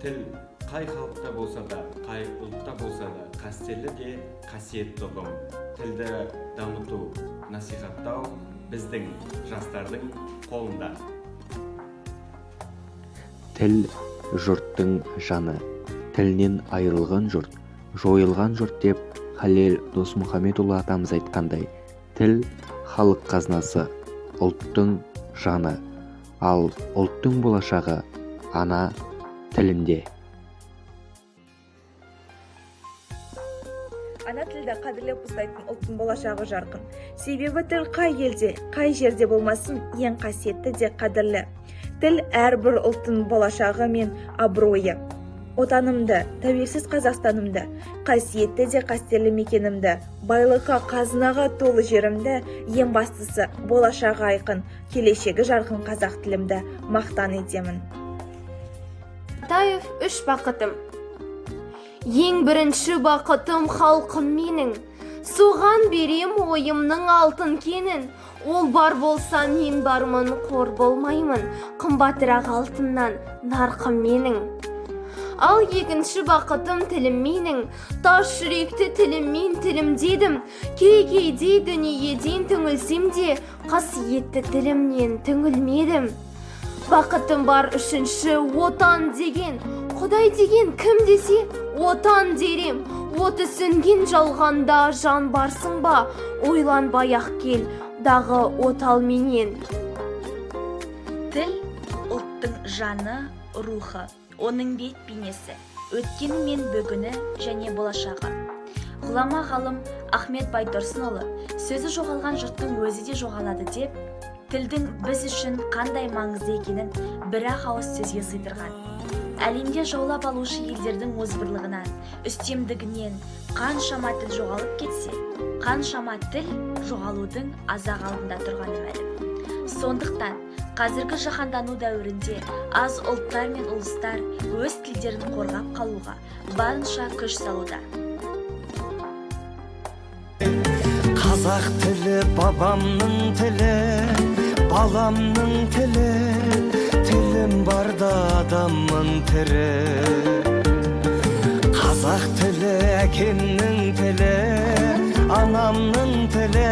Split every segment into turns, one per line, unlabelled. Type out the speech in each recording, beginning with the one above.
Тіл қай халықта болса да, қай ұлтта болса да қастерлі де қасиетті ұғым. Тілді дамыту, насихаттау біздің жастардың қолында.
Тіл жұрттың жаны. Тілінен айырылған жұрт, жойылған жұрт деп Халел Досмұхамедұлы атамыз айтқандай, тіл халық қазынасы, ұлттың жаны. Ал ұлттың болашағы ана тілінде.
Ана тілді қадірлеп ұстайтын ұлттың болашағы жарқын. Себебі тіл қай елде, қай жерде болмасын ең қасиетті де қадірлі. Тіл әрбір ұлттың болашағы мен абыройы. Отанымды, тәуелсіз Қазақстанымды, қасиетті де қастерлі мекенімді, байлыққа, қазынаға толы жерімді, ең бастысы болашағы айқын, келешегі жарқын қазақ тілімді мақтан етемін.
Атаев үш бақытым. Ең бірінші бақытым халқым менің. Соған берем ойымның алтын кенін. Ол бар болса мен бармын, қор болмаймын. Қымбатырақ алтыннан нарқым менің. Ал екінші бақытым тілім менің. Тас жүректі тіліммен тілімдедім. Кей-кейде дүниеден түңілсем де, қасиетті тілімнен түңілмедім. Бақытым бар үшінші отан деген. Құдай деген кім десе, отан дерем. Оты сөнген жалғанда жан барсың ба, ойланбай ақ кел, дағы отал менен.
Тіл ұлттың жаны, рухы, оның бет бейнесі, өткені мен бүгіні және болашағы. Ғұлама ғалым Ахмет Байтұрсынұлы сөзі жоғалған жұрттың өзі де жоғалады деп, тілдің біз үшін қандай маңызды екенін бір-ақ ауыз сөзге сыйдырған. Әлемде жаулап алушы елдердің озбырлығынан, үстемдігінен қаншама тіл жоғалып кетсе, қаншама тіл жоғалудың азақ алдында тұрғаны мәлім. Сондықтан қазіргі жаһандану дәуірінде аз ұлттар мен ұлыстар өз тілдерін қорғап қалуға барынша күш салуда.
Қазақ тілі бабамның тілі, баламның тілі, тілім барда адаммын тірі. Қазақ тілі әкемнің тілі, анамның тілі,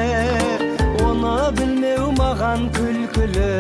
оны білмеу маған күлкілі.